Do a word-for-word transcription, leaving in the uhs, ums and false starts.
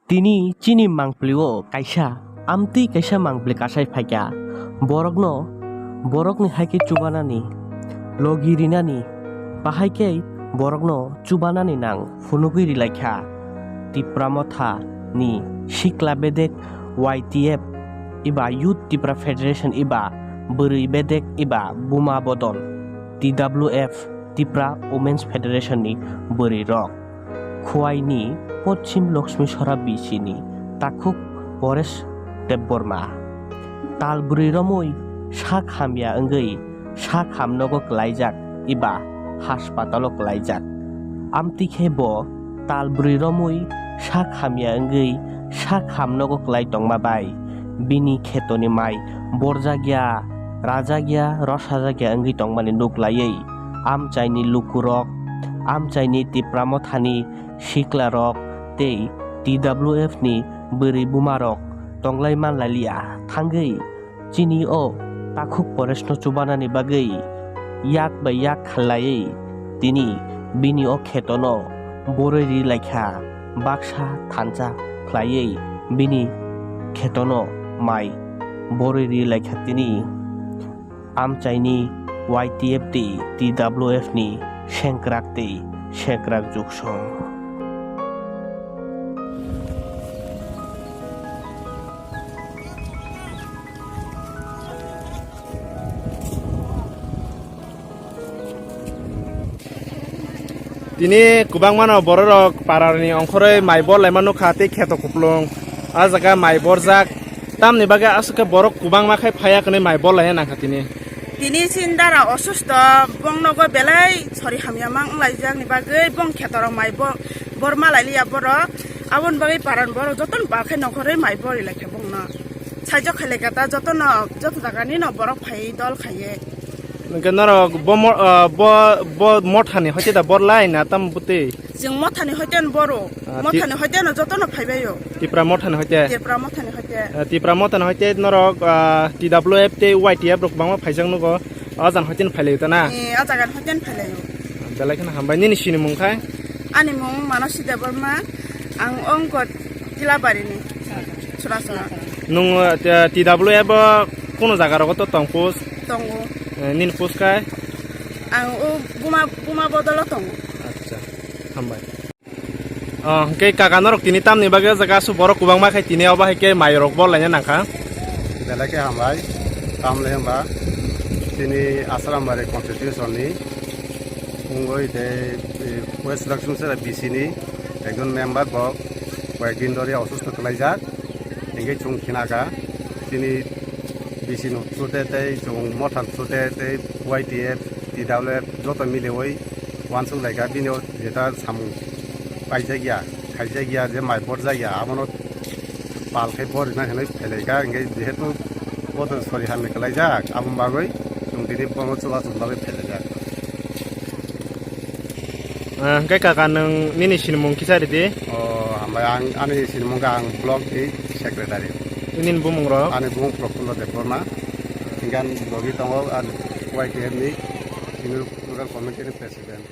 Tini chini mangpili o kaisa amtwi kaisa mangpili kasai phaikha. Borokno, borokni hai khe chubanani, logi rinani, bahai khe borokno chubanani nang phunugwi rilaikha. Tipra Motha ni sikla bedek Y T F eba Youth Tipra Federation eba bwrwi bedek eba buma bodol T W F Tipra Women's Federation ni bwrwi rok. Khowai ni Poschim Lakshmi Sora B C ni takhuk Paresh Debbarma. Tal bwrwi romwi sak hamya wngwi sak hamnogo kwlaijak eba haspatalo kwlaijak. Amtwi khe bo tal bwrwi romwi sak hamya wngwi sak hamnogo kwlai tongma bai bini khetoni mai borjakya, rajakya, rosajakya wngwi tongmani nuk laiwi amchaini lukurok, amchaini Tipra Mothani siklarok tei T W F ni bwrwi bumarok tonglai manlailiya thangwi chini o takhuk Paresh no chubanani bagwi yak bai yak khalaiwi tini bini o khetono borwi ri laikha, baksa thansa khlaiwi bini khetono mai borwi ri laikha tini. Amchaini Y T F tei T W F ni sengkrak tei sengkrak jugsong. Tini kwbangmano bororok parani ongkhorwi mai bor laima nukha tei kheto kuplung. A jaga mai borjak. Tamni bagwi aswk khe borok kwbangma khai phaiya hwnwi mai bor laina nangkha tini. Tini chini dara osusto, bong nogo belai sori hamya ma wnglaijak ni bagwi bong khetorok mai bo-, bor ma lailiya borok. Aboni bagwi parani borok jotono ba khe nongkhorwi mai bor ri laikha bongno. Saijo khailai kata jotono, joto jagani no borok phaiwi dol khaiwi. Hwnkhe norok bo mo-, ah, bo, bo mothani hoite da bor lai na tam bwtwi? Chwng mothani hoite no boro. Ah, ti- Mothani hoite no jotono phaibaio. Tipra mothani hoite? Tipra mothani hoite. Ah, Tipra mothani hoite norok, ah, T W F tei Y T F rok kwbangma phaijak nugo. O jaga hoite no phailaio ta na? Eh, o jaga hoite no phailaio. Belai kheno hambai. Nini sinimung khai? Ani mung Manosi Debbarma. Ang ongkot Tilabari ni. Churachara. Nung, eh, T W F o kuno jaga rogo to tong post? Tongo. Eh, nini post kai? Ang o buma, buma bodolo tongo. Acha, hambai. Oh, hwnkhe kaka norok tini tamni bagwi o jaga aswk borok kwbangma khai tini obo hai khe mai rok bor laina nangkha. Belai khe hambai. Tamle hwnba tini Asrambari constitution ni wngwi tei, eh, West Lakshmi Sera B C ni ekjon member bo koyekdin dhori osusto kwlaijak. Hingke chwng khinaka chini B C ni through te tei chwng motha ni through te tei Y T F, T W F joto miliwi uansuk laika bini o jeta samung paijak ya, khaijak ya, je mai borjak ya, abono pal khai borina hinwi phailaika, hingke jehetu bothor sori hamya kwlaijak, aboni bagwi chwng tini bono chubachu bagwi phailaijak. Ah, hwnkhe kaka, nwng nini sinimung kisa ridi? O, hambai, ang, ani sinimung khe ang block ni secretary. Nini bumung rok? Ani bumung Prafulla Debbarma. Hingke ang logi tongo, ang Y T F ni, senior local committee ni president.